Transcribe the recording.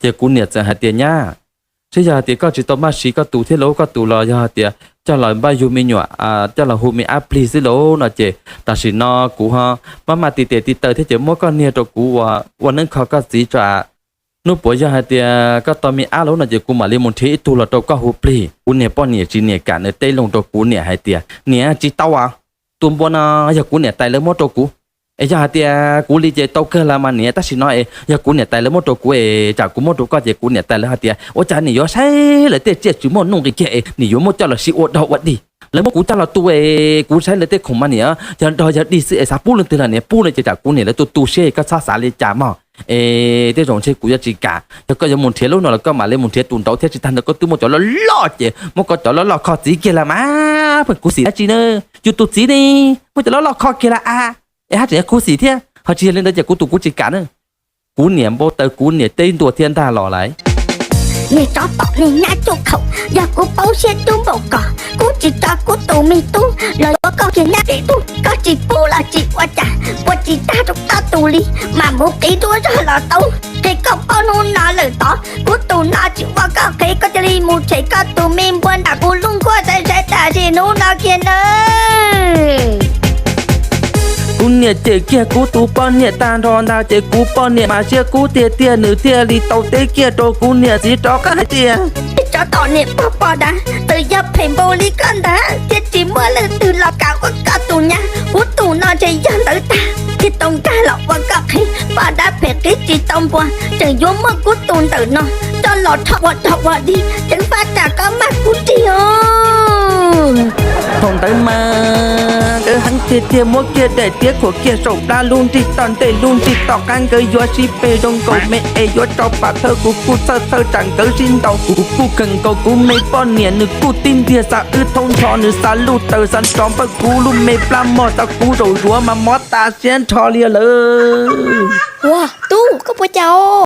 Ces kuv niam txawm hais tias, Nyab, seb yog hais tias koj tsis tau maj siv koj tus thiab lauj, koj tus los yog hais tias coj los npaj yug me nyuam, coj los hu me ab plig xwb lauj no ces tam sim no kuv ho maj maj tiv tes tiv taw thiab ces muab koj niag rau kuv ua neeb kho koj txiv tso. Hnub puav yog hais tias koj tau me ab lauj no ces kuv mam li mus nrhiav ib tug los rau koj hu plig. Kuv niag poj niam tsis niam kam, nws teb loo rau kuv niam hais tias, Niam, tsis tau as, tus npua no yog kuv niam tais lawv muab rau kuv. Es yog hais tias kuv li ces tau kawg los mas niam, tab sis no es yog kuv niam tais lawv muab rau kuv es tsam kuv muab rau koj ces kuv niam tais lawv hais tias, Ua cas niam yuav saib lawv tej tsiaj tsis muaj nuj nqis kiag es niam yuav muab coj los sib ua dog ua dig? Lawv muab kuv coj los tu es kuv saib lawv tej khoom mas niam yog dog yog dig xwb es xav pub leej twg los niam pub no ces tsam kuv niam lawv tu tu siab, koj txhob xav li cas mog. Es tej zaum ntshe kuv yuav tsis kam, yog koj yuav mus nrhiav lub no los koj mam li mus nrhiav tus nraud thiab, tsis tag ntawd koj twb muaj cov loj loj ces muab koj cov loj loj kho txiv kiag los mas, kuv xim dab tsi na? Yus tus txiv ne, muab cov loj loj kho kiag los as, es haj tseem yog kuv xim thiab. Ho tsis yog li ntawd ces kuv tus kuv tsis kam na. Kuv niam npau taws, kuv niam teb ntua thiab ntag los lawm. Niag tsov tom niag nyab cuj khaum, yog kuv poob siab cub npaum ko, kuv tsis tso kuv tus me tub los yuav koj kiag nyab pem tug, koj tsis pub los tsis ua cas, ua tsis tag rau koj tus li, mam mus qiv duab zog los tau. Qhia koj paub hnub no lawm tod, kuv tus no tsis ua koj qhev, koj cia li mus tshem koj tus me npua nram kuv lub nkuaj, saib saib tam sim hnub no kiag nawb. Kuv niam cem kiag kuv tus poj niam tag nrho ntag ces kuv poj niam mas siab kub tiag tiag, nws thiaj li tau teb kiag rau kuv niam txiv rov qab hais tias, Tsov tom niam pog poj dab, txawm yog phem npaum li koj ntag thiab tsis muaj leej twg los kam ua koj tus nyab. Kuv tus no ntshe yog ntawd tag thiaj tau nkag los ua koj qhev. Poj dab phem qhib tsis tau npua, tseem yuav muab kuv tus ntawm no coj los rho ua dog ua dig, ceev faj tsam koj mag kuv rig os. Thaum ntawd mas nkawd heev tiag tiag, muab kiag daim tiab khuam kiag saum plab, lub nrig toj ntej lub nrig toj qab, nkawd yuav sib peg zoo nkaus me es yuav tso pam thawj. Kuv kuj txhawj txhawj tsam nkawd sib ntaus, kuv kuj kheem nkaus kuv me poj niam, nws kuj tib ntiag xav wb thoob nrho, nws xav luj taws xav nrov npawg, kuv lub me plab mog xav kuv zaum zuav mas mob tas siab nrho li lawm. Ua tub, koj puas cas?